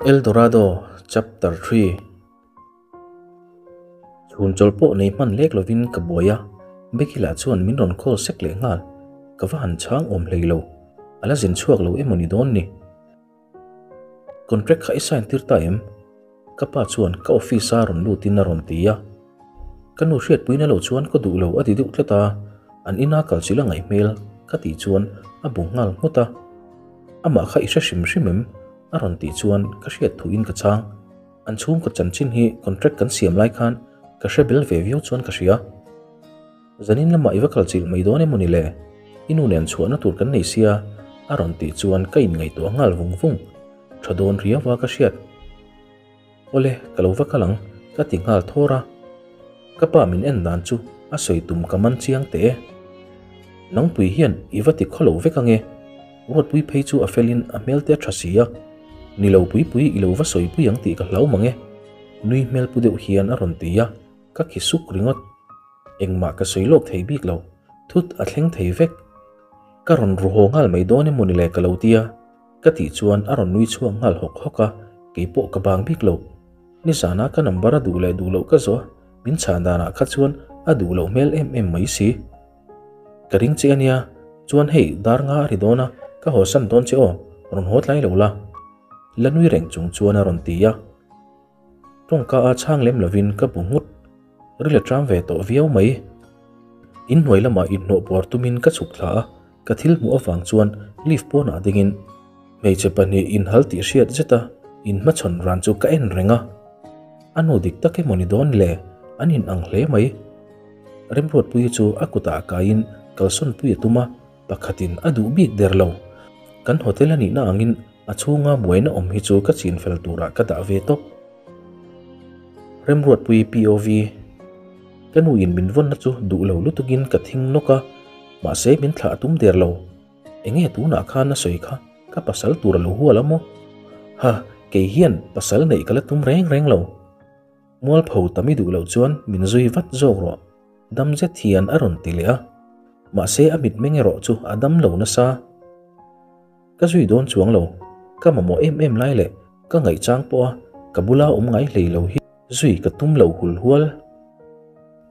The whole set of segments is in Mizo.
El Dorado Chapter 3 Chhun chawl pawh nei hman lek lovin ka buai a, Becky lah chuan min rawn call sek leh nghal. Ka va han chhang awm hlei lo. A la zin chhuak lo emaw ni dawn ni? Contract kha i sign tir ta em? Ka pa chuan ka office a rawn lutin a rawn ti a. Ka nu hriatpuina lo chuan ka duh lo a ti deuh tlat a, an ina kal chilh a ngaih hmel ka tih chuan a bu nghal nghut a. Amah kha i hre hrim hrim em? a rawn tih chuan ka hriat thuin ka chhang. An chhungkaw chanchin hi contract kan siam lai khan ka hre bel ve viau chuan ka hria. Zanin lamah i va kal chilh mai dawn emawni le? I nu nen chhuahna tur kan nei sia a rawn tih chuan ka inngaihtuah nghal vung vung. Tha dawn riau a ka hriat. Awle, ka lo va kal ang ka ti nghal thawr a. Ka pa min en dan chu a sawi tum ka man chiang teh e. Nangpui hian i va ti khaw lo vek ange. Ruatpui phei chu a felin a hmel te a tha si a. Ni lo Puipui i lo va sawipui ang tih ka hlau mang e. Nui hmel pu deuh hian a rawn ti a. Ka khi suk ringawt. Engmah ka sawi lawk thei bik lo. Thut a thleng thei vek. Ka rawn ru haw nghal mai dawn emaw ni le ka lo tia. Ka tih chuan a rawn nui chhuak nghal hawk hawk a, keipawh ka bang bik lo. Nizana ka number a duh leh duh loh ka zawh a, min chhan danah kha chuan a duh loh hmel em em mai si. Ka ring che ania, chuan hei dar nga a ri dawn a, ka haw san dawn che aw, rawn haw tlai lo la. La nui reng chung chuan a rawn ti a. Tawngka a chhang lem lovin ka bu nghut. Ril a tram ve tawh viau mai. Inhnuai lamah inhnawh puar tumin ka chhuk thla a, ka thil hmuh avang chuan lift pawnah dingin hmeichhe pahnih inhal tih hriat zeta inhmachhawn ran chu ka en reng a. A nu dik tak emaw ni dawn le, an in ang hle mai. Remruatpuii chu a kutah kaiin kalsawnpui a tum a, pakhatin a duh bik der lo. Kan hotel a nihna angin A chhunga buaina awm hi chu ka chin fel turah ka dah ve tawp. Remruatpui POV Ka nu in min vawnna chu duh lo lutukin ka thing nawk a, mahse min thlah a tum der lo. Enge tunah khan a sawi kha ka pasal tur a lo hual a maw? Ha, kei hian pasal neih ka la tum reng reng lo. Mualpho tam i duh loh chuan min zui vat zawk rawh. Dam zet hian a rawn ti leh a, mahse a mitmeng erawh chu a dam lo nasa. Ka zui dawn chuang lo, ka mamawh em em lai leh ka ngaihchang pawha ka bula awm ngai hlei lo hi zui ka tum lo hul hual.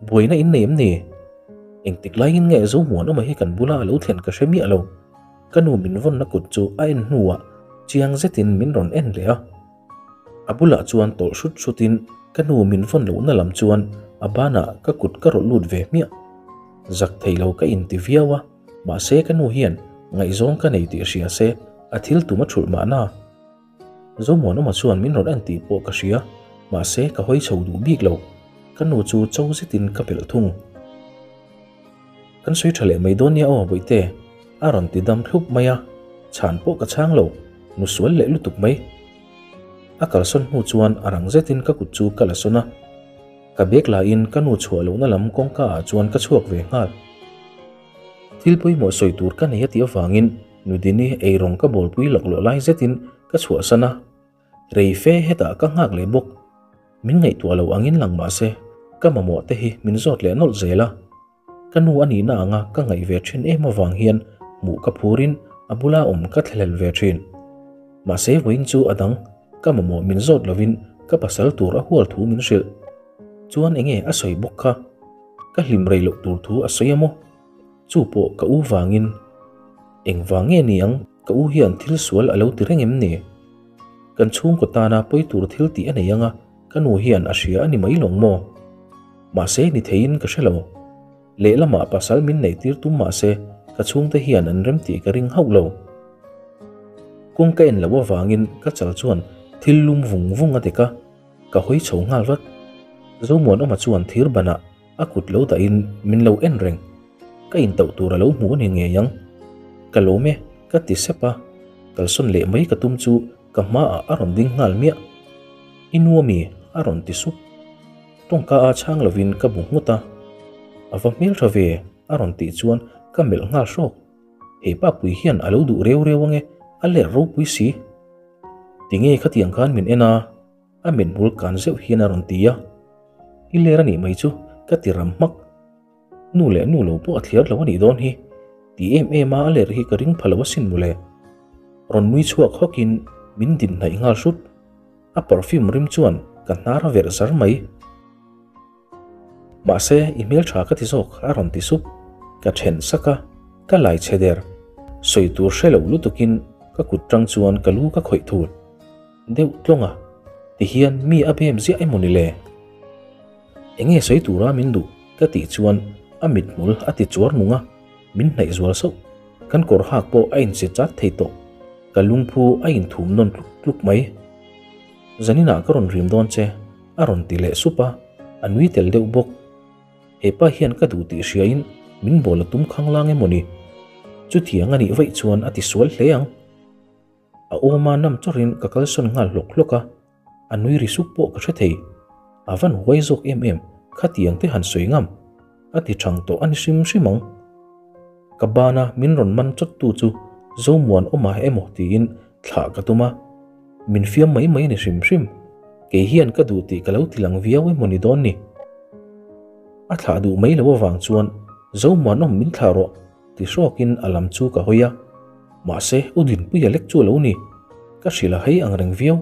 Buaina in nei em ni? Engtik laiin nge Zomuanawma hi kan bula a lo thlen ka hre miah lo. Ka nu min vawnna kut chu a en hnuah chiang zetin min rawn en leh a. A bulah chuan tawlh hrut hrutin ka nu min vawn lohna lam chuan a banah ka kut ka rawlh lut ve hmiah. Zak thei lo ka inti viau a. Mahse ka nu hian ngaihzawng ka nei tih hria se a thil tum a thulh mahna. Zomuanawma chuan min rawn en tih pawh ka hria, mahse ka hawi chho duh bik lo. Ka nu chu cho zetin ka belh thung. Kan sawi tha leh mai dawn nia aw Bawihte, a rawn ti dam thlup mai a, chhan pawh ka chhang lo, nu sual leh lutuk mai. A kalsawn hnu chuan a rang zetin ka kut chu ka la sawn a. Ka bag laiin ka nu chhuah lohna lam kawngka ah chuan ka chhuak ve nghal. Thil pawimawh sawi tur ka nei a tih avangin Nudini eirawng ka bawlpui laklawh lai zetin ka chhuahsan a. Rei fe hetah ka nghak leh bawk. Min ngaihtuah lo angin lang mah se ka mamawh te hi min zawt leh nawlh zel a. Ka nu a nihna anga ka ngaih ve thin em avang hian hmuh ka phurin a bula awm ka thlahlel ve thin. Mahse vawiin chu a dang, ka mamawh min zawt lovin ka pasal tur a hual thu min hrilh. Chuan enge a sawi bawk kha? Ka hlim rei loh tur thu a sawi a maw? Chu pawh ka u vangin. Engvang nge ni ang ka u hian thil sual a lo ti reng em ni? Kan chhungkaw tana pawi tur thil tih a nei anga ka nu hian a hria a ni mai lawng maw? Mahse ni theiin ka hre lo. Lehlamah pasal min neih tir tum mahse ka chhungte hian an rem tih ka ring hauh lo. Kawng ka en loh avangin ka chal chuan thil lum vung vung a dek a, ka hawi chho nghal vat. Zomuanawma chuan thir banah a kut lo dahin min lo en reng. Ka intauh tur a lo hmu a ni ngei ang. Ka lawm e, ka ti sep a, kalsawn leh mai ka tum chu ka hmaah a rawn ding nghal miah. I nu ami? a rawn ti sup. Tawngka a chhang lovin ka bu nghut a. A va hmel tha ve a rawn tih chuan ka melh nghal hrawk. He pa pui hian a lo duh reu reu ange, a lerh ropui si. Tinge khatiang khan min en a? A mithmul kan zeuh hian a rawn ti a. I ler a nih mai chu ka ti ram hmak. Nu leh nu lo pawh a thliar lo a nih dawn hi. Ti em em a a lerh hi ka ring pha lo asin mawle. Rawn nui chhuak hawkin min din hnaih nghal hrut. A perfume rim chuan ka hnar a verh zar mai. Mahse, i hmeltha ka ti zawk a rawn ti sup. Ka then sak a, ka lai chhe der. Sawi tur hre lo lutukin ka kut tang chuan ka lu ka khawih thul deuh tlawng a, tihian mi a bem ziah emaw ni le? Enge sawi tura min duh ka tih chuan a mithmul a ti chuar nung a, min hnaih zual sauh. Kan kawr hak pawh a insi chat thei tawh. Ka lungphu a inthum nawn tluk tluk mai. Zaninah ka rawn rim dawn che, a rawn ti leh sup a, a nui tel deuh bawk. He pa hian ka duh tih hriain min bawl a tum khanglang emaw ni? Chutiang a nih vaih chuan a ti sual hle ang. A awma nam chawrhin ka kalsawn nghal hlawk hlawk a, a nui ri sup pawh ka hre thei. A van huai zawk em em, khatiang te han sawi ngam. A ti thang tawh a ni hrim hrim ang. Ka bana min rawn man chawt tu chu Zomuan awm ah emaw tiin thlah ka tum a, min fiam mai mai a ni hrim hrim. Kei hian ka duh tih ka lo ti lang viau emaw ni dawn ni. A thlah duh mai lo avang chuan Zomuanawm min thlah rawh ti hrawkin a lam chu ka hawi a. Mahse U Dinpuia lek chu a lo ni. Ka hrilh a hei ang reng viau,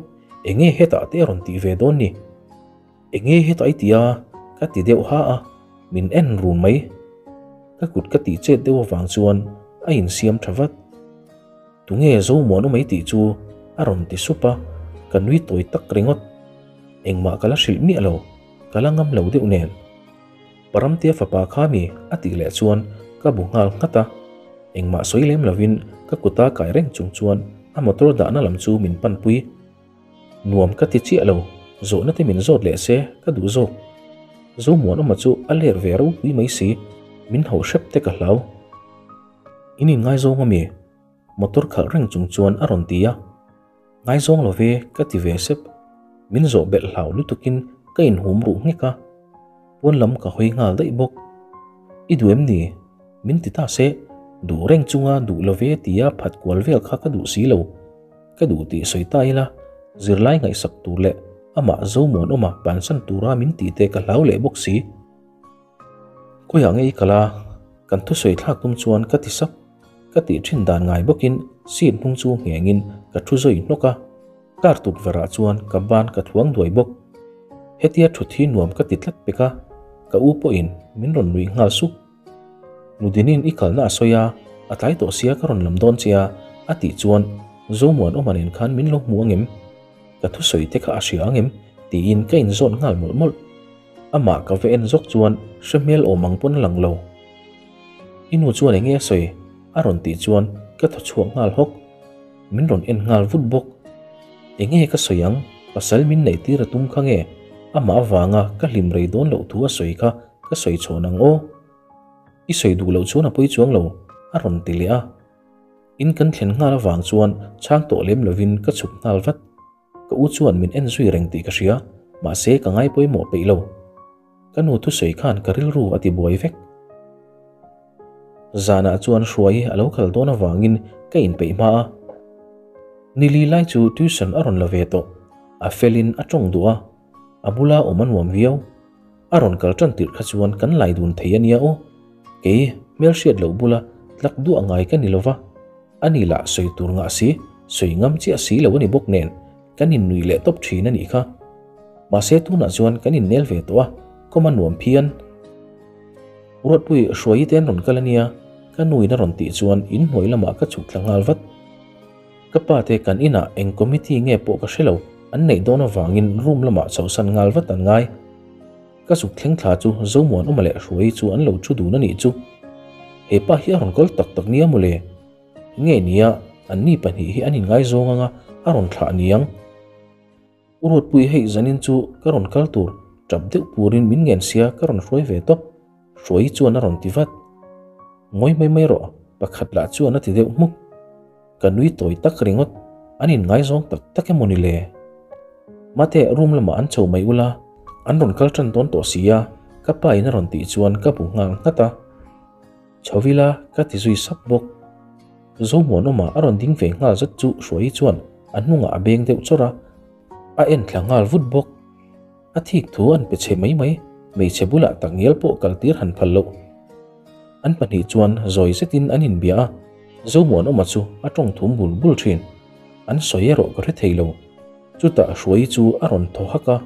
enge hetah te a rawn tih ve dawn ni. Enge hetah i ti a? Ka ti deuh ha a, min en run mai. Ka kut ka tih chet deuh avang chuan a insiam tha vat. Tunge Zomuan awm ei tih chu a rawn ti sup a, ka nui tawi tak ringawt. Engmah ka la hrilh miah lo, ka la ngam lo deuh nen. Paramtea fapa kha mi a tih leh chuan ka bu nghal nghat a, engmah sawi lem lovin ka kuta kai reng chung chuan a motor dahna lam chu min panpui. Nuam ka ti chiah lo, zawhna te min zawt leh se ka duh zawk. Zomuanawma chu a ler ve ropui mai si, min hauh hrep te ka hlau. In inngaizawng ami? Motor khalh reng chung chuan a rawn ti a. Ngaizawng lo ve ka ti ve sep. Min zawh belh hlau lutukin ka inhum ruh nghek a. Pawn lam ka hawi nghal daih bawk. I duh em ni? Min ti ta se, duh reng chunga duh lo ve tia phat kual vel kha ka duh si lo. Ka duh tih sawi ta ila, zirlai ngaihsak tur leh amah Zomuanawma bansan tura min tih te ka hlau leh bawk si. Khawiah nge i kal a? Kan thusawi thlak tum chuan ka ti sap. Ka tih thin dan ngai bawkin seat hnung chu nghengin ka thu zawi hnawk a. Car tukverh ah chuan ka ban ka thluang duai bawk. Hetia thut hi nuam ka ti tlat pek a, ka u pawhin min rawn nuih nghal sup. Nudinin i kalna a sawi a, a tlai tawh sia ka rawn lam dawn che a, a tih chuan Zomuanawma nen khan min lo hmu angem? Ka thusawi te kha a hria angem? tiin ka inzawt nghal mawlh mawlh. Amah ka va en zawk chuan hre hmel awm ang pawn a lang lo. I nu chuan enge a sawi? a rawn tih chuan ka thaw chhuak nghal hawk. Min rawn en nghal vut bawk. Enge ka sawi ang? Pasal min neih tir a tum kha nge? Amah avanga ka hlim rei dawn loh thu a sawi kha ka sawi chhawn ang aw. I sawi duh loh chuan a pawi chuang lo, a rawn ti leh a. In kan thlen nghal avang chuan chhang tawh lem lovin ka chhuk nghal vat. Ka u chuan min en zui reng tih ka hria, mahse ka ngai pawimawh peih lo. Ka nu thusawi khan ka rilru a ti buai vek. Zanah chuan Hruai a lo kal dawn avangin ka inpeih hma a. Nili lai chu tuition a rawn la ve tawh. A felin a tawng duh a, a bula awm a nuam viau. A rawn kal tan tirh kha chuan kan lai dun thei a nia aw. Kei hmelhriat loh bula tlak duah ngai ka ni lova. Ani lah sawi tur ngah si, sawi ngam chiah si lo a ni bawk nen, kan innuih leh tawp thin a nih kha. Mahse tunah chuan kan innel ve tawh a, kawm a nuam phian. Ruatpui Hruaii te an rawn kal a nia, ka nuin a rawn tih chuan inhnuai lamah ka chhuk thla nghal vat. Ka pa te kan inah eng committee nge pawh ka hre lo, an neih dawn avangin room lamah chhohsan nghal vat an ngai. Ka zuk thleng thla chu Zomuanawma leh Hruaii chu an lo thu dun a nih chu. He pa hi a rawn kal tak tak nia mawle. Nge nia, anni pahnih hi an inngaizawng anga a rawn thlah niang. U Ruatpui hei zanin chu ka rawn kal tur tap deuh purin min ngen sia ka rawn hruai ve tawp. Hruaii chuan a rawn ti vat. Ngawi mai mai rawh, pakhat lah chuan a ti deuh hmuk. Ka nui tawi tak ringawt, an inngaizawng tak tak emaw ni le? Mate, room lamah an chho mai ula, an rawn kal tan dawn tawh si a, ka pa in a rawn tih chuan ka bu nghal nghat a. Chho ila ka ti zui sap bawk. Zomuanawma a rawn ding ve nghal zat chu Hruaii chuan a hnungah a beng deuh chawrh a, a en thla nghal vut bawk. A thik thu an pe chhe mai mai, hmeichhe bulah takngial pawh kal tir han phal loh. An pahnih chuan zawi zetin an inbia a, Zomuanawma chu a tawng thum bul bul thin. An sawi erawh ka hre thei lo. Chutah Hruaii chu a rawn thaw hak a,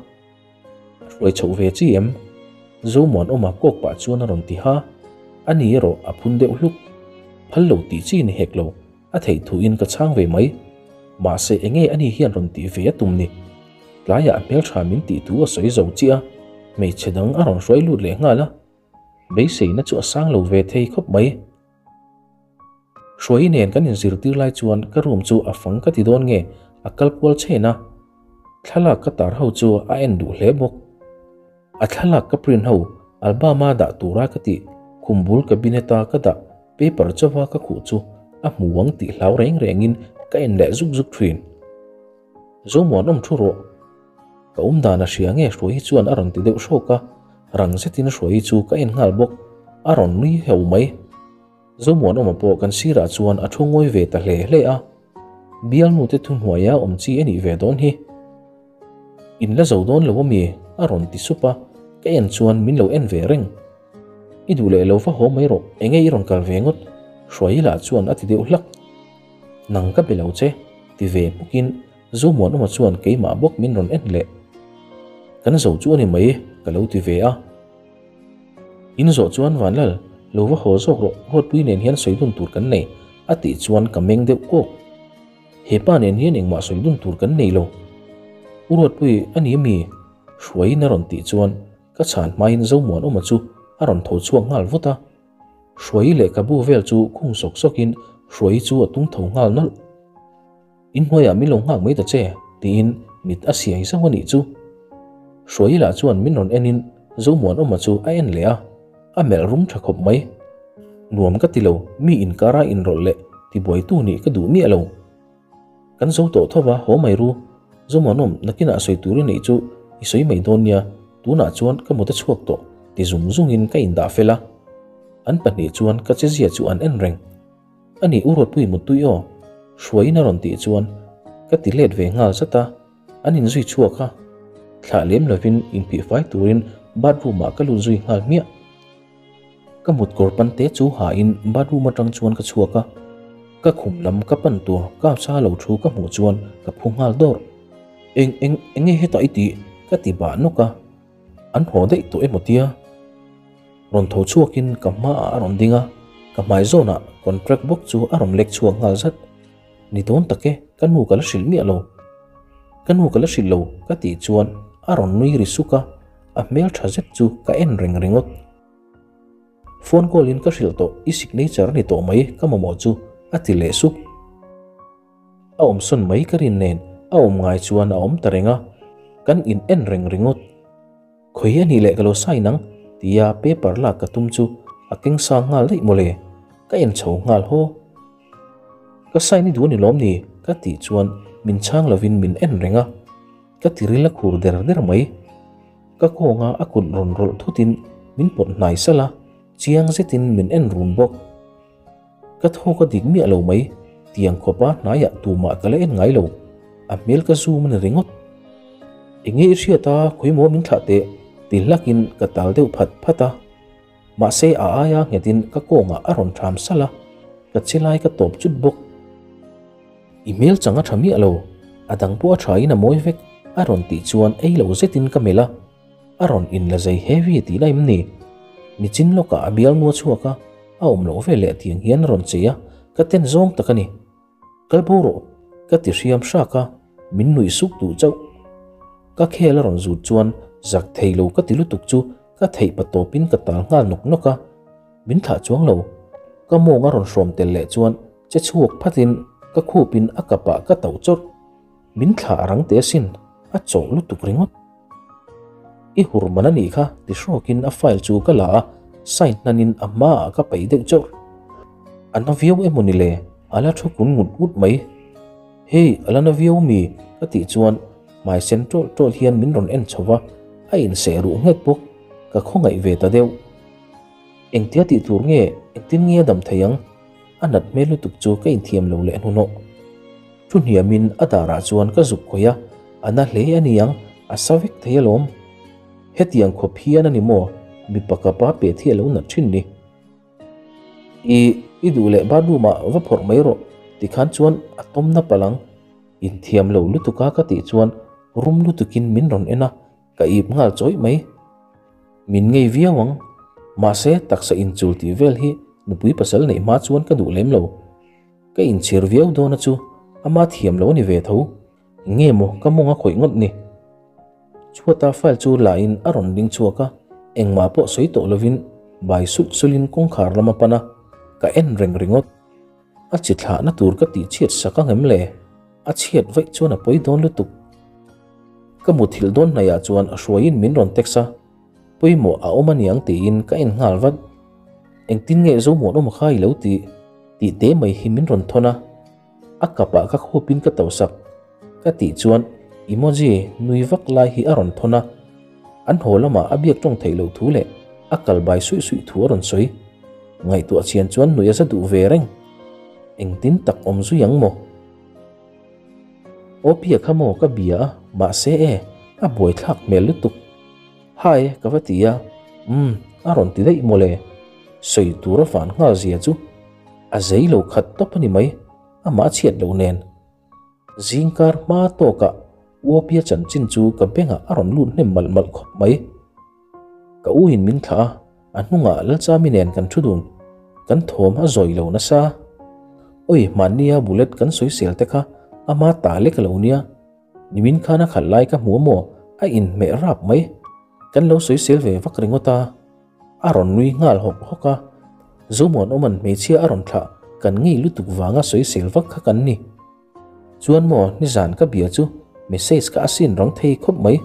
A hruai chhoh ve chi em? Zomuanawma kawk pah chuan a rawn ti ha. A ni erawh a phun deuh hluk. Phal lo tih chi ni hek lo, a theih thuin ka chhang ve mai. Mahse enge ani hian rawn tih ve a tum ni? Tlaiah hmeltha min tih thu a sawi zo chiah a, hmeichhe dang a rawn hruai lut leh nghal a. Beiseina chu a sang lo ve thei khawp mai. Hruai nen kan inzirtir lai chuan ka room chu a fang ka ti dawn nge a kal kual chhen a, thlalak ka tar ho chu a en duh hle bawk. A thlalak ka print ho album a dah tura ka tih khum bul cabinet a ka dah paper chauha ka khuh chu a hmu ang tih hlau reng rengin ka en leh zuk zuk thin. Zomuanawm thu rawh. Ka awm dan a hria nge Hruaii chuan a rawn ti deuh hrawk a, rang zetin Hruaii chu ka en nghal bawk, a rawn nui heu mai. Zomuanawma pawh kan sirah chuan a thu ngawi ve ta hle hle a, bialnu te thuhnuaia awm chi a nih ve dawn hi. In la zo dawn lo ami? a rawn ti sup a, ka en chuan min lo en ve reng. I duh leh lo va haw mai rawh, enge i rawn kal ve ngawt? Hruaii lah chuan a ti deuh hlak. Nang ka be lo che, ti ve hmukin Zomuanawma chuan keimah bawk min rawn en leh. Kan zo chu a ni mai, ka lo ti ve a. In zawh chuan Vanlal, lo va haw zawk rawh, Ruatpui nen hian sawi dun tur kan nei, a tih chuan ka meng deuh kawk. He pa nen hian engmah sawi dun tur kan nei lo. U Ruatpui, a ni ami? Hruaiin a rawn tih chuan ka chhan hmain Zomuanawma chu a rawn tho chhuak nghal vut a. Hruai lehkhabu vel chu khung sawk sawkin Hruai chu a tung tho nghal nawlh. In hnuaiah min lo nghak mai ta che, tiin mit a siai zauh a nih chu. Hruai lah chuan min rawn enin Zomuanawma chu a en leh a, a melh rum tha khawp mai. Nuam ka ti lo, mi inkara inrawlh leh tibuaitu nih ka duh miah lo. Kan zo tawh tho va, haw mai ru. Zomuanawm, nakinah sawi tur i neih chu i sawi mai dawn nia, tunah chuan ka mut a chhuak tawh, ti zung zungin ka indah fel a. An pahnih chuan ka chezia chu an en reng. A nih u Ruatpui Muttui aw, Hruaiin a rawn tih chuan ka ti let ve nghal zat a, an inzui chhuak a, thlah lem lovin inphih fai turin bathroom ah ka lut zui nghal hmiah. Ka mutkawr pan te chu hain bathroom atang chuan ka chhuak a, ka khum lam ka pan tur couch a lo thu ka hmuh chuan ka phu nghal dawrh. Eng eng enge hetah i tih? ka ti bah nawk a. An haw daih tawh emaw tia? Rawn tho chhuakin ka hmaah a rawn ding a, ka hmai zawnah contract bawk chu a rawn lek chhuak nghal zat. Ni dawn tak e, ka nu ka la hrilh miah lo. Ka nu ka la hrilh lo ka tih chuan a rawn nui ri suk a, a hmel tha zet chu ka en reng ringawt. Phone call in ka hrilh tawh, i signature a ni tawh mai ka mamawh chu a ti leh sup. A awm sawn mai ka rin nen a awm ngai chuan a awm ta reng a, kan in en reng ringawt. Khawi a nih leh ka lo sign ang tia paper lak ka tum chu a keng sang nghal daih mawle, ka en chho nghal haw. Ka sign i duh a ni lawm ni? ka tih chuan min chhang lovin min en reng a, ka tiril a khur der der mai. Ka kawnga a kut rawn rawlh thutin min pawt hnai salh a, chiang zetin min en run bawk. Ka thawk a dik miah lo mai, tiang khawpa hnaiah tumah ka la en ngai lo, a hmel ka zoom a ni ringawt. Enge i hriat a, khawimaw min thlah teh, ti hlakin ka tal deuh phat phat a. Mahse a aia nghetin ka kawngah a rawn ṭham salh a, ka che lai ka tawp chut bawk. I hmel chang a ṭha miah lo, a dang pawh a ṭhain a mawi vek, a rawn tih chuan ei lo zetin ka melh a. A rawn in la zei heavy tih la em ni? Nichin lawkah a bialnu a chhuak a, a awm loh ve leh tiang hian a rawn chei a, ka ten zawng tak a ni. Kal bo rawh, ka ti hriam hrak a, min nuih suk duh chauh. Ka khel a rawn zut chuan zak thei lo ka ti lutuk chu ka theih pa tawpin ka tal nghal nawk nawk a, min thlah chuang lo. Ka mawng a rawn hrawm tel leh chuan che chhuak phatin ka khupin a kapah ka tauh chawrh. Min thlah a rang teh asin, a chawh lutuk ringawt. I hur man a nih kha ti hrawkin a file chu ka la a, sign hnanin a hmaah ka paih deuh chauh. A na viau emaw ni le, a la thu kun ngut ngut mai. Hei, a la na viau mi? ka tih chuan hmai sen ṭawlh ṭawlh hian min rawn en chho va, a inseh ruh nghek bawk. Ka khawngaih ve ta deuh. Engtia tih tur nge, engtin nge a dam thei ang? A nat hmel lutuk chu ka inthiam lo leh hnuhnawh. Thu hniamin a darah chuan ka zuk khawih a, a na hle a ni ang, a sa vek thei alawm. Hetiang khawp hian a ni maw, mipa kapa pet hi a lo nat thin ni. I, i duh leh bathroom ah va phawrh mai rawh, tikhan chuan a tawm na palh ang. Inthiam lo lutuk a ka tih chuan Rum lutukin min rawn en a, ka ip nghal chawih mai. Min ngei viau ang. Mahse, taksa inchul tih vel hi nupui pasal neih hma chuan ka duh lem lo. Ka inchhir viau dawn a chu, ama thiam lo a ni ve tho. Nge maw ka mawng a khawih ngawt ni? Chhuata file chu la in a rawn ding chhuak a, engmah pawh sawi tawh lovin bai sulh sulhin kawngkhar lam a pan a, ka en reng ringawt. A chi thlahna tur ka tih chhiat sak ang em le? A chhiat vaih chuan a pawi dawn lutuk. Ka muthilh dawn hnaihah chuan a hruaiin min rawn text a, pawimawh a awm aniang tiin ka en nghal vat. Engtin nge Zomuanawma kha i lo tih? Tih te mai hi min rawn thawn a, a kapah ka khupin ka tausak. Ka tih chuan emoji nui vak lai hi a rawn thawn a, an haw lamah a biak tawng theih loh thu leh a kal bai suih suih thu a rawn sawi. Ngaihtuah chian chuan nui a za duh ve reng. Engtin tak awm zui ang maw? Aw pia kha maw ka bia a, mahse e, a buaithlak hmel lutuk. Hi ka va ti a, umm a rawn ti daih mawle. Sawi tur a van nghal zia chu a zei lo khat tawp a ni mai, amah a chhiat loh nen. Zingkar hma tawkah Uapia chanchin chu ka bengah a rawn lut hnem malh malh khawp mai. Ka u in min thlah a, a hnungah Lalchami nen kan thu dun. Kan thawm a zawi lo nasa. Oi, hmannia bullet kan sawisel te kha ama ta lek a lo nia. Nimin khan a khalh lai ka hmu amaw a inhmeh rap mai. Kan lo sawisel ve vak ringawt a. A rawn nui nghal hawk hawk a, Zomuanawma'n hmeichhia a rawn thlah kan ngei lutuk vanga sawisel vak kha kan ni. Chuan maw nizan ka bia chu message ka asin rang thei khawp mai.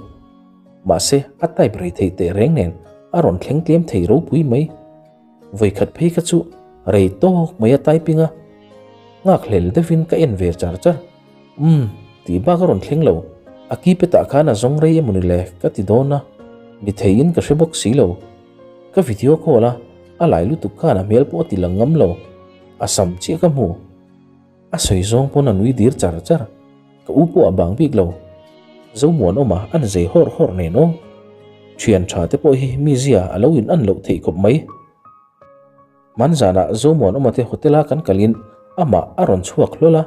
Mahse a type rei theih teh reng nen a rawn thleng tlem thei ropui mai. Vawikhat phei kha chu rei tawk mai a typing a, nghakhlel deuhin ka en ve char char. Umm, tih bak a rawn thleng lo. A keypad ah khan a zawng rei emawni le ka ti dawn a, ni theiin ka hre bawk si lo. Ka video call a, a lai lutuk khan a hmel pawh a ti lang ngam lo. A sam chiah ka hmu. A sawi zawng pawn a nui dir char char. Ka u pawh a bang bik lo. Zomuanawma an zei hawrh hawrh nen aw. Thian tha te pawh hi mizia a lo in an loh theih khawp mai. Hmanzanah Zomuanawma te hotel a kan kalin amah a rawn chhuak hlawl a,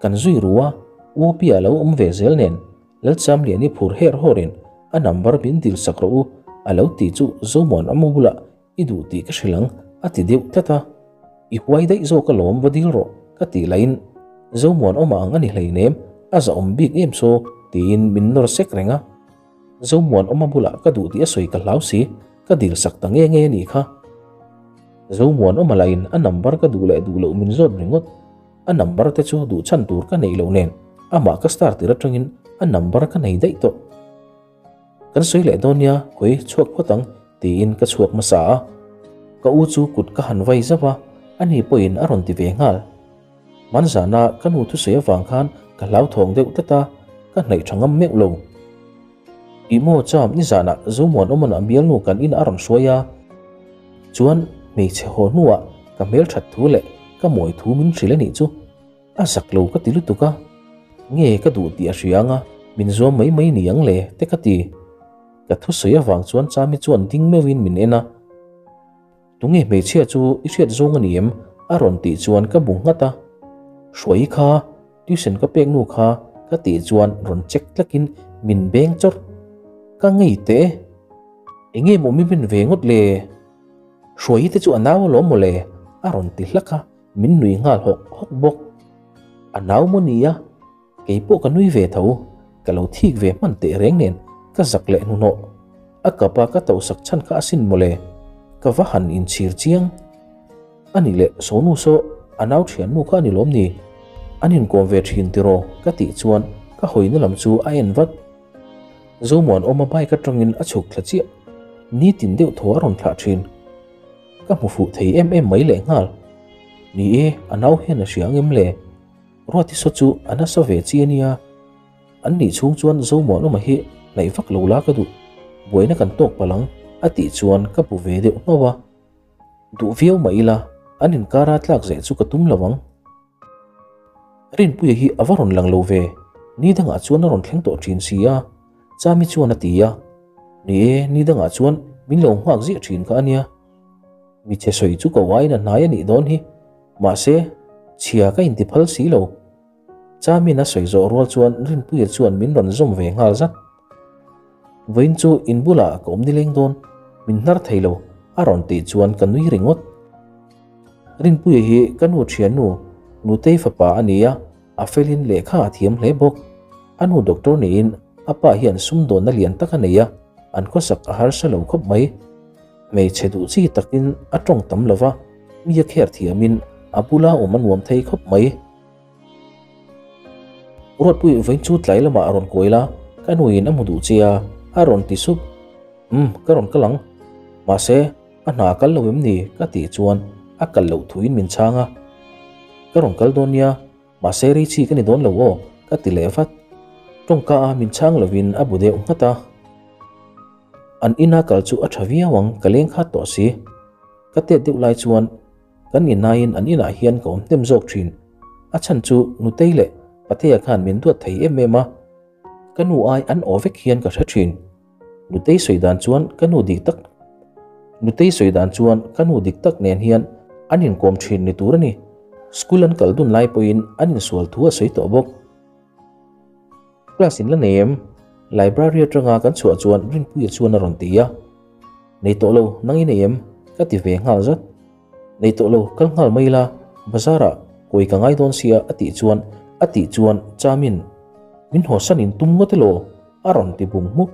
kan zui ru a, Uopi a lo awm ve zel nen Lalchamliani phur her hawrin a number min dil sak rawh u a lo ti chu Zomuanawma bulah i duh tih ka hrilh ang a ti deuh tlat a, i huai daih zawk alawm va dil rawh ka tih lahin Zomuanawma ang a ni hleinem a zahawm bik em saw tiin min nawr sek reng a. Zomuanawma bulah ka duh tih a sawi ka hlau si, ka dil sak ta nge nge a nih kha. Zomuanawma lahin a number ka duh leh duh loh min zawt ringawt. A number te chu duh chhan tur ka neih loh nen amah ka star tir atangin a number ka nei daih tawh. Kan sawi leh dawn nia, khawi chhuak phawt ang tiin ka chhuak hmasa a. Ka u chu kut ka han vai zauh a, ani pawhin a rawn ti ve nghal. Hmanzana ka nu thusawi avang khan ka hlauthawng deuh tlat a, ka hnaih tha ngam meuh lo. Ih maw cham nizanah Zomuanawma'n a bialnu kan in a rawn hruai a, chuan hmeichhe haw hnuah ka hmelthat thu leh ka mawi thu min hrilh a nih chu a zak lo ka ti lutuk a, nge ka duh tih a hria anga min zuam mai mai ni ang le te ka ti. Ka thusawi avang chuan Chami chuan ding meuhin min en a. Tunge hmeichhia chu i hriat zawng a ni em? a rawn tih chuan ka bu nghat a. Hruai kha, tuition ka pek nu kha ka tih chuan rawn check tlakin min beng chawrh. Ka ngei teh e. Enge maw mi min ve ngawt le? Hruai te chu a nau alawm maw le? a rawn ti hlak a, min nui nghal hawk hawk bawk. A nau maw nia? Kei pawh ka nui ve tho, ka lo thik ve hman teh reng nen ka zak leh hnuhnawh. A kap a ka tauhsak chhan kha asin mawle, ka va han inchhir chiang. A nih leh Sonu saw a nau thiannu kha a ni lawm ni? An inkawm ve thin tiraw ka tih chuan ka hawina lam chu a en vat. Zomuanawma bike atangin a chhuk thla chiah, nitin deuh thaw a rawn thlah thin. Ka hmu fuh thei em em mai lehnghal. Ni e, a nau hian a hria ang em le? Ruati saw chu a nasa ve chi a nia, an nih chhung chuan Zomuanawma hi hnaih vak lo la ka duh, buaina kan tawk palh ang a tih chuan ka bu ve deuh nghauh a. Duh viau mah ila an inkara tlak zeh chu ka tum lo ang. Rinpuia hi a va rawn lang lo ve, ni dangah chuan a rawn thleng tawh thin si a, Chami chuan a ti a. Ni e, ni dangah chuan min lo nghak ziah thin kha a nia. Michhe sawi chu ka uain a hnai a nih dawn hi. Mahse, chhia ka inti phal si lo. Chamin a sawi zawh rual chuan Rinpuia chuan min rawn zawm ve nghal zat. Vawiin chu in bulah ka awm nileng dawn, min hnar thei lo, a rawn tih chuan ka nui ringawt. Rinpuia hi ka nu thiannu, Nutei fapa a ni a, a felin lehkha a thiam hle bawk. A nu doctor niin a pa hian sumdawnna lian tak a nei a, an khawsak a harsa lo khawp mai. Hmeichhe duh chi takin a tawng tam lo va, mi a kher thiamin a bula awm a nuam thei khawp mai. Ruatpui vawiin chu tlai lamah a rawn kuai la, ka nuin a hmu duh che a, a rawn ti sup. Umm, ka rawn kal ang. Mahse, a hna a kal lo em ni? ka tih chuan a kal loh thuin min chhang a. Ka rawn kal dawn nia, mahse rei chi ka ni dawn lo aw, ka ti leh vat. Tawngka a min chhang lovin a bu deuh nghat a. An ina kal chu a tha viau ang, ka leng khat tawh si. Ka tet deuh lai chuan Kan inaiin an inah hian ka awm hnem zawk thin. A chhan chu Nutei leh Patea khan min duat thei em em a, ka nu ai an aw vek hian ka hre thin. Nutei sawi dan chuan ka nu dik tak Nutei sawi dan chuan ka nu dik tak nen hian an inkawm thin ni tur a ni. School an kal dun lai pawhin an insual thu a sawi tawh bawk. Class in la nei em? Library atanga kan chhuah chuan Rinpuia chuan a rawn ti a. Nei tawh lo, nang i nei em? Ka ti ve nghal zat. Nei tawh lo, kal nghal mai ila, bazar ah kawi ka ngai dawn sia a tih chuan a tih chuan Chamin min hawsan in tum ngawt elaw? a rawn ti bung hmuk.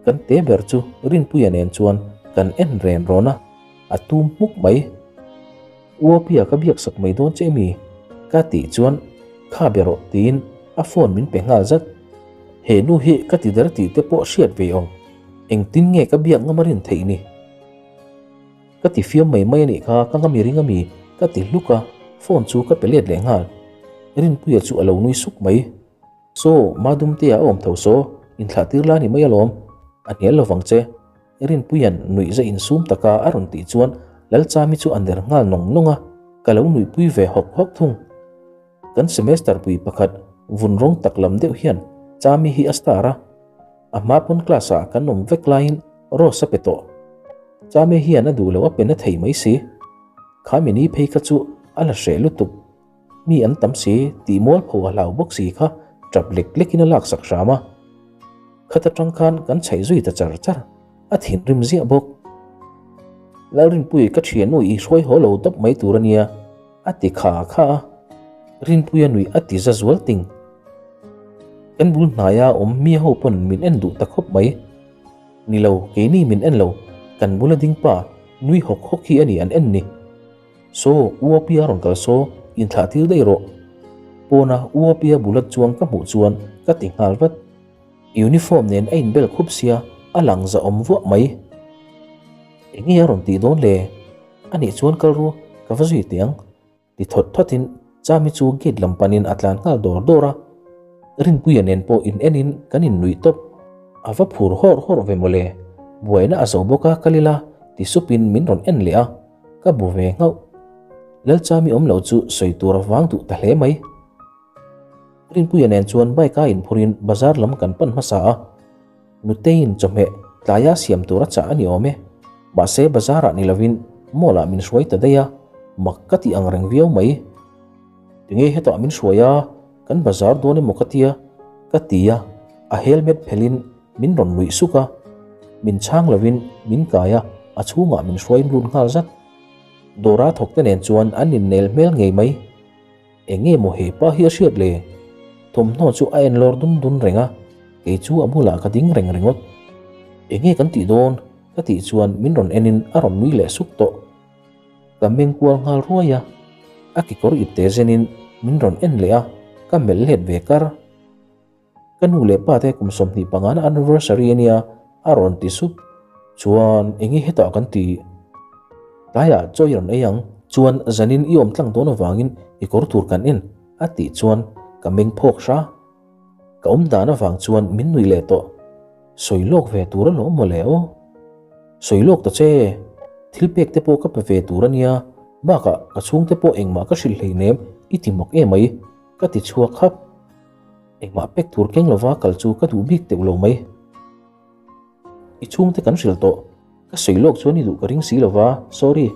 Kan te ber chu Rinpuia nen chuan kan en ren rawn a, a tum hmuk mai. Uapia ka biak sak mai dawn che mi? Ka tih chuan kha be rawh tiin a phone min pe nghal zat. He nu hi ka ti der tih te pawh hriat ve awm. Engtin nge ka biak ngam a rin theih ni? Ka ti fiam mai mai a nih kha, ka ngam i ring a mi? Ka ti hluk a, phone chu ka pe let leh nghal. Rinpuia chu a lo nui suk mai. Saw, Madumtea a awm tho saw, inthlah tir la ni mai alawm, a hnial lovang che. Rinpuia'n nuih za insum taka a rawn tih chuan Lalchami chu a ner nghal nawng nawng a, ka lo nuihpui ve hawk hawk thung. Kan semester pui pakhat vun rawng tak lam deuh hian Chami hi a star a, a hma pawn class ah kan awm vek laiin Rose a pe tawh. Chami hian a duh loh a pe na thei mai si. Kha mini phei kha chu a la hreh lutuk. Mi an tam si tih mualpho a hlau bawk si kha tap lek lekin a laksak hram a. Khat atang khan kan chhaih zui ta char char, a thinrim ziah bawk. Lalrinpui ka thiannu i hruai haw lo dawp mai tur a nia, a ti kha kha a. Rinpuia nuih a ti za zual ting. Kan bul hnaia awm mi ho pawn min en duh ta khawp mai. Ni lo, keini min en lo, kan bula ding pa nui hawk hawk hi a ni an en ni. Saw, Uapia rawn kal saw, inthlah tir daih rawh. Pawna Uapia bulat chuang ka hmuh chuan ka ti nghal vat. Uniform nen a inbel khup sia, a lang za awm vuah mai. Enge a rawn tih dawn le? Anih chuan kal ru, ka va zui teh ang. Ti thawt thawtin Chami chu gate lam panin a tlan nghal dawr dawr a. Rinpuia nen pawh in enin kan innuih tawp. A va phur hawrh hawrh ve mawle. Buaina a zo bawk a, kal ila, ti supin min rawn en leh a. Ka bu ve nghauh. Lalchami awm lo chu sawi tur a vang duh ta hle mai. Rinpuia nen chuan bike a inphurin bazar lam kan pan hmasa a. Nuteiin chawhmeh tlaia siam tur a chah a ni awm e. Mahse bazarah ni lovin mall ah min hruai ta daih a, mak ka tih ang reng viau mai. Tinge hetah min hruai a, kan bazar dawn emaw ka tia? Ka ti a, a helmet phelhin Min rawn nuih suk a, min chhang lovin min kai a, a chhungah min hruai lut nghal zat. Dawra thawk te nen chuan an innel hmel ngei mai. Eng nge maw he pa hi a hriat le? Thawmhnaw chu a en lawr dun dun reng a, kei chu a bulah ka ding reng ringawt. Eng nge kan tih dawn? Ka tih chuan min rawn enin a rawn nui leh suk tawh. Ka meng kual nghal ruai a, a kekawr ipte zenin min rawn en leh a, ka melh let ve kar. Ka nu leh pa te kum 25 na anniversary a nia a rawn ti sup. Chuan enge hetah kan ti? Tlaiah chaw i rawn ei ang. Chuan zanin i awm tlang dawn avangin i kawr tur kan en a tih chuan ka meng phawk hra. Ka awm dan avang chuan min nui leh tawh. Sawi lawk ve tur alawm mawle aw. Sawi lawk ta che. Thil pek te pawh ka pe ve tur a nia. Bakah ka chhungte pawh engmah ka hrilh hleinem i ti mak emai ka ti chhuak hap. Engmah pek tur keng lova kal chu ka duh bik teuh lo mai. I chhungte kan hrilh tawh. Ka sawi lawk chuan i duh ka ring si lova, sorry.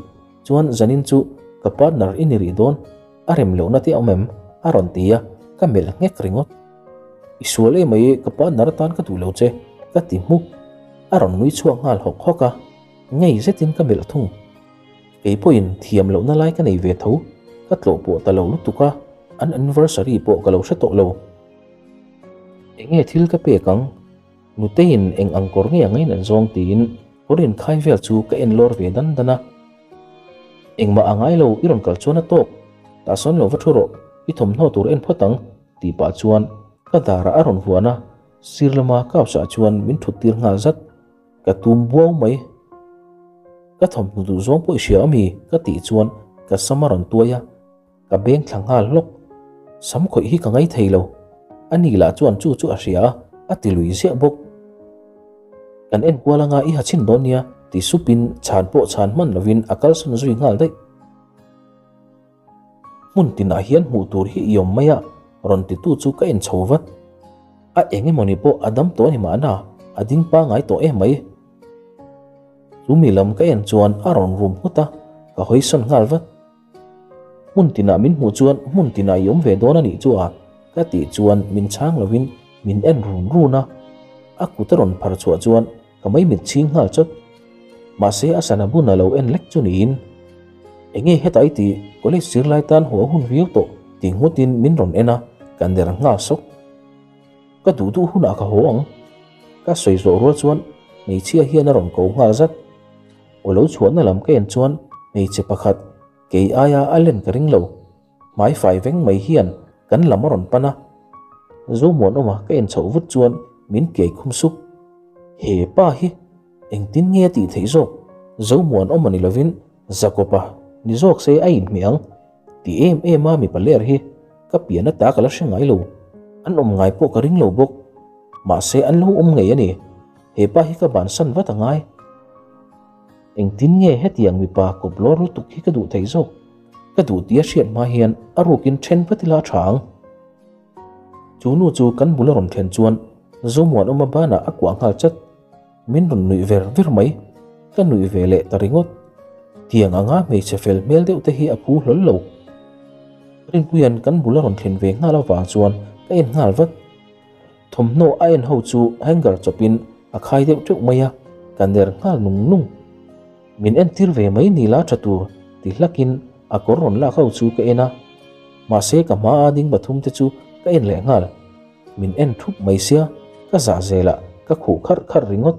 Chuan zanin chu ka partner i ni rih dawn, a rem lohna te a awm em? A rawn ti a. ka melh nghek ringawt. I sual em mai, ka partner atan ka duh lo che, ka ti hmuk. A rawn nui chhuak nghal hawk hawk a, ngei zetin ka melh thung. Kei pawhin thiam lohna lai ka nei ve tho, ka tlawh pawh ta lo lutuk a, an anniversary pawh ka lo hre tawh lo. Enge thil ka pek ang? Nuteiin eng ang kawr nge a ngain an zawng tiin kawr inkhai vel chu ka en lawr ve dan dan a. Engmah a ngai lo, i rawn kal chuan a tawk. Tah sawn lo va thu rawh, i thawmhnaw tur en phawt ang tih pah chuan ka darah a rawn vuan a, sir lama couch ah chuan min thut tir nghal zat. Ka tum buau mai. Ka thawmhnaw duh zawng pawh i hria ami? ka tih chuan ka sam a rawn tuai a. Ka beng thla nghal hlawk. Sam khawih hi ka ngai thei lo. A ni lah chuan chu chu a hria a, a ti lui ziah bawk. Kan en kual anga i ha chhin dawn nia ti supin chhan pawh chhan hman lovin a kalsan zui nghal daih. Hmun tinah hian hmuh tur hi i awm mai a, rawn titu chu ka en chho vat. A eng emawni pawh a dam tawh a ni mahna, a ding pangai tawh em mai. Chu mi lam ka en chuan a rawn rum nghut a, ka hawisawn nghal vat. Hmun tinah min hmuh chuan hmun tinah i awm ve dawn a nih chu a, ka tih chuan min chhang lovin min en run run a. A kut a rawn phar chhuah chuan ka maimit chhing nghal chawt. Mahse a sana bun a lo en lek chu niin, Enge hetah i tih, college zirlai tan haw a hun viau tawh ti nghutin min rawn en a, ka ner nghal sawk. Ka duh duh hunah ka haw ang. Ka sawi zawh rual chuan hmeichhia hian a rawn ko nghal zat. Aw lo chhuahna lam ka en chuan hmeichhe pakhat kei aia a len ka ring lo. Hmai fai veng mai hian kan lam a rawn pan a. Zomuanawma ka en chhoh vut chuan min kei khum sup. He pa hi engtin nge a tih theih zawk? Zomuanawma ni lovin Jakob-a ni zawk se a inhmeh ang ti em em a mipa ler hi ka pian ata ka la hre ngai lo. An awm ngai pawh ka ring lo bawk. Mahse an lo awm ngei a ni. He pa hi ka bansan vat a ngai. Engtin nge hetiang mipa kawp lawr lutuk hi ka duh thei zawk? Ka duh tia hriat hma hian a rukin then vat ila a tha ang. Chu nu chu kan bul a rawn thlen chuan Zomuanawma banah a kuah nghal chat. Min rawn nuih ver ver mai. Ka nuih ve leh ta ringawt. Tiang anga hmeichhe fel hmel deuh te hi a phu hlawl lo. Rinpuia'n kan bul a rawn thlen ve nghal avang chuan ka en nghal vat. Thawmhnaw a en ho chu hanger chawpin a khai deuh teuh mai a, ka ner nghal nung nung. Min entir ve mai ni la tha tur ti hlakin a kawr rawn lak ho chu ka en a, mahse ka hma a ding pathum te chu ka en leh nghal. Min en thup mai sia, ka zah zelah ka khuh kharh kharh ringawt.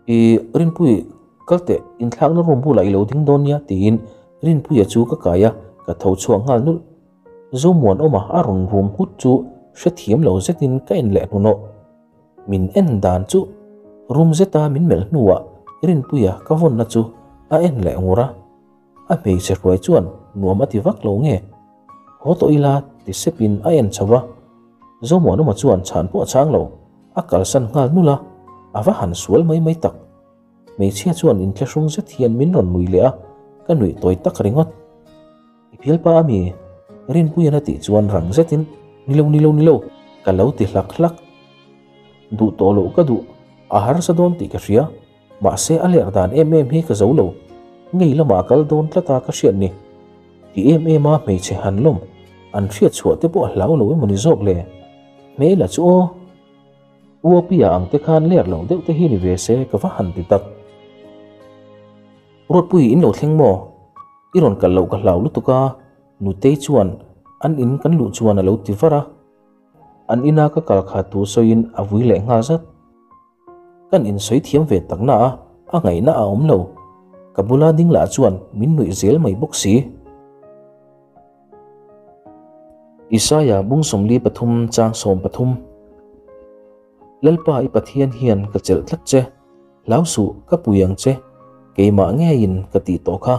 I Rinpui, kal teh, inthlakna room bulah i lo ding dawn nia tiin Rinpuia chu ka kai a, ka tho chhuak nghal nulh. Zomuanawma a rawn rum nghut chu hrethiam lo zetin ka en leh hnunawh. Min en dan chu rum zeta min melh hnuah Rinpuia ka vawnna chu a en leh ngur a. A hmeichhe hruai chuan nuam a ti vak lo nge? Haw tawh ila ti sepin a en chho a. Zomuanawma chuan chhan pawh a chhang lo, a kalsan nghal nulh a, a va han sual mai mai tak. Hmeichhia chuan inthlahrung zet hian min rawn nui leh a, ka nuih tawi tak ringawt. I phialpa a mi? Rinpuian a tih chuan rang zetin, Ni lo, ni lo, ni lo, ka lo ti hlak hlak. Duh tawh loh ka duh, a harsa dawn tih ka hria, mahse a lerh dan em em hi ka zo lo. Ngei lamah a kal dawn tlat a ka hriat ni. Ti em em a hmeichhe han lawm, an hriat chhuah te pawh a hlau lo emaw ni zawk le? Hmela chu aw. Uapia ang te khan lerh loh deuh te hi ni ve se ka va han ti tak. Ruatpui in lo thleng maw? I rawn kalh loh ka hlau lutuk a, Nutei chuan an in kan luh chuan a lo ti var a. An ina ka kal kha tu sawiin a vui leh nghal zat. Kan insawi thiam ve tak na a, a ngaihna a awm lo. Ka bula ding lah chuan min nuih zel mai bawk si. Isaia bung 43 chang 13 Lalpa i Pathian hian ka chelh tlat che, hlau suh ka pui ang che, keimah ngeiin ka tih tawh kha.